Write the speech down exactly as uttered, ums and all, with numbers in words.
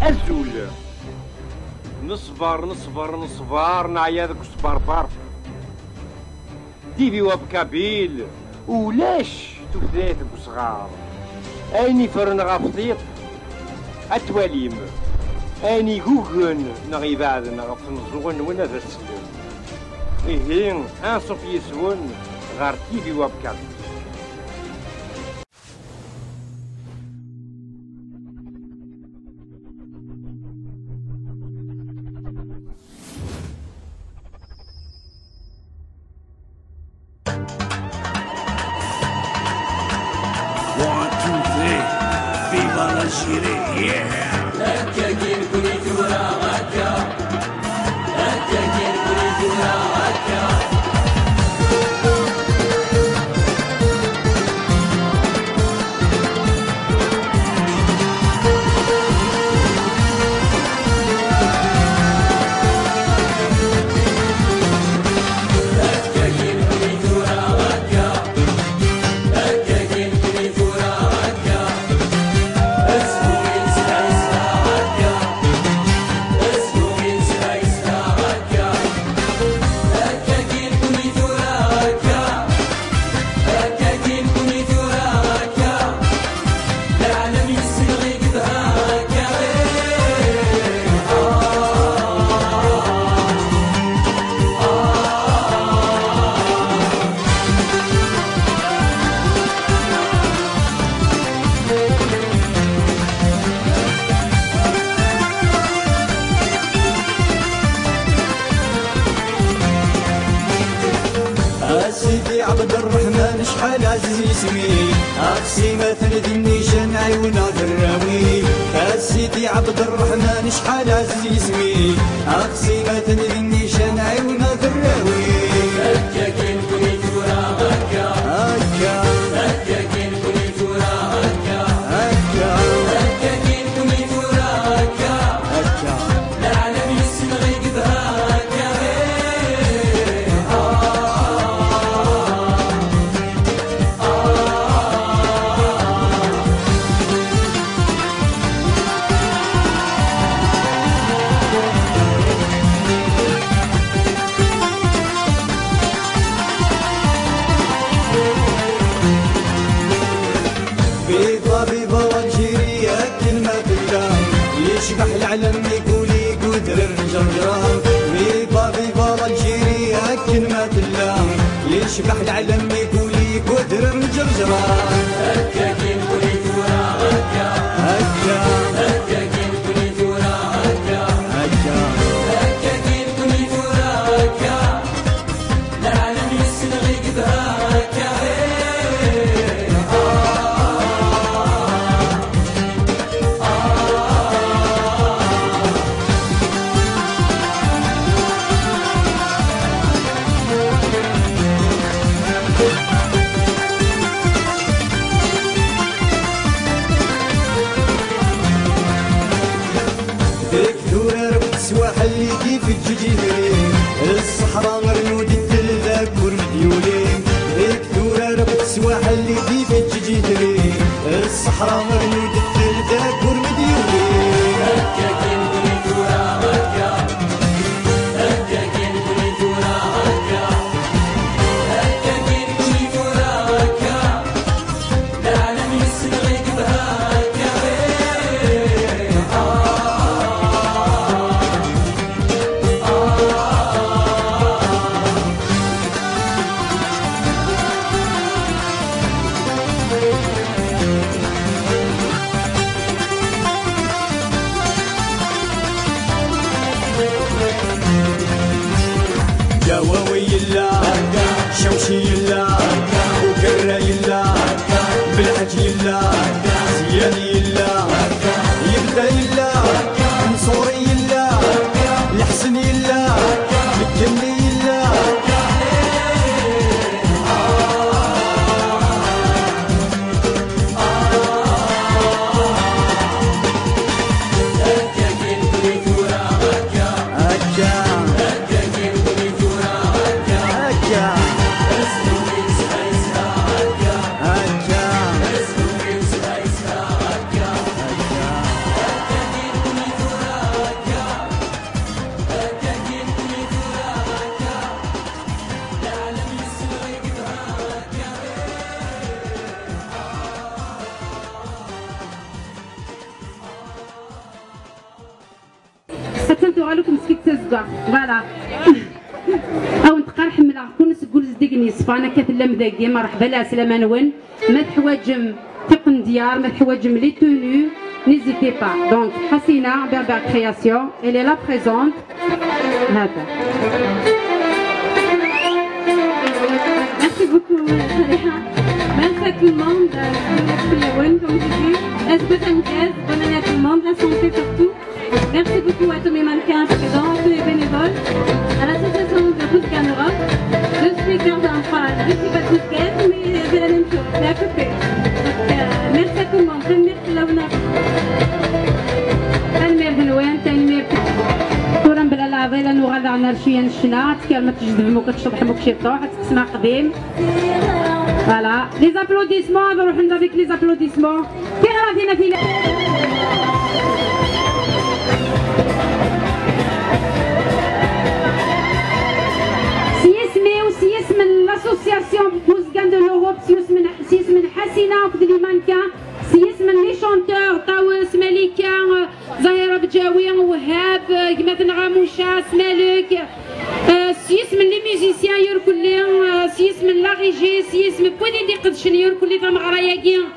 Azul. Neṣber, neṣber, neṣber, neɛya deg usberber. Divi Web Kabyle, ulac tutlayt deg usɣar. Ayen iffren ɣef tiṭ, ad twalim. Ayen igugen neɣ ibeɛden ɣef tmeẓẓuɣin-nwen, ad as-teslem. Ihi, anṣuf yis-wen ɣer Divi Web Kabyle. One, two, three. Viva l'Algérie, yeah! A Sidi Ɛebd Ṛṛeḥman, acḥal ɛziz yisem-ik. Aqsimaten d nnican, ɛiwen-aɣ d arraw-ik. A Sidi Ɛebd Ṛṛeḥman, acḥal ɛziz yisem-ik. Aqsimaten d nnican, ɛiwen-aɣ d arraw-ik. Akka kan kuni tura, akka. Akka. Akka kan kuni tura, akka. Akka. Akka kan kuni tura, akka. Akka. Leɛlam yessenɣ-ik dɣa akka, eh, ah, ah, ah. Viva, viva l'Algérie, akken ma tella, yecbeḥ leɛlam mi kuli gudrer n ǧerǧra. Viva, viva l'Algérie, akken ma tella, yecbeḥ leɛlam mi kuli gudrer n ǧerǧra. Akka kan kuni tura, akka. Akka. Akka kan kuni tura, akka. Akka. Akka kan kuni tura, akka. Leɛlam yessenɣ-ik dɣa akka, eh, ah, ah, ah. Deg turar akked teswaḥel i d-ifeǧǧeǧ idri, ṣṣeḥra rnu d ddel d aggur medyuli. Deg turar akked teswaḥel i d-ifeǧǧeǧ idri, ṣṣeḥra rnu d ddel d aggur medyuli. Akka kan kuni tura, akka. Akka kan kuni tura, akka. Akka kan kuni tura, akka. Leɛlam yessenɣ-ik dɣa akka, eh, ah, ah, ah. Jawawi yella, Cawci yella, Ukerra yella, Belḥaǧ yella, Ziyani yella, Yebda yella, Nṣuri yella, Leḥsen yella, Mekkenni yella. Akka. Akka. Akka. Attan tuɣal akk meskint tazeggaɣt. Voilà. Awen teqqar ḥemmleɣ-ken seg ul zeddigen yeṣfan, akka tellam dagi, merḥba, lɛeslama-nwen. Ma teḥwaǧem tiqendyar, ma teḥwaǧem les tenues, n'hésitez pas. Donc, Hassina Berbère Création, elle est là présente. Hada. Merci beaucoup, Saliha. Merci à tout le monde, euh, bonne année à tout le monde, comme je dis. Est-ce que ça me plaise ? Bonne année à tout le monde, la santé surtout. Merci beaucoup à tous mes mannequins présents, à tous les bénévoles, à l'association de Bouzgane Europe. Je suis garde d'emploi, je suis pas Bouzgane, mais c'est la même chose, c'est à côté. Donc, euh, merci à tout le monde, merci à la. Tanemmirt-nwen, tanemmirt. Tura mebla leɛḍil ad nuɣal daɣen ar cwiya n ccna, ad tekker ma tjezdem akk ad tceḍḥem akk ciṭuḥ, ad tekkes aqdim. Voilà, les applaudissements, ad ruḥen avec les applaudissements. Tiɣratin a tili. S yisem-iw, s yisem n l'association Bouzgane de l'Europe, s yisem n, s yisem n Hassina akked les mannequins, s yisem n les chanteurs, Tawes, Malika, Zahira Bjawi, Wahab, gma-tneɣ Amuca, Smalek, euh, s yisem n les musiciens irkelli, euh, s yisem n la régie, s yisem n wid i d-iqedcen irkelli tameɣra-agi.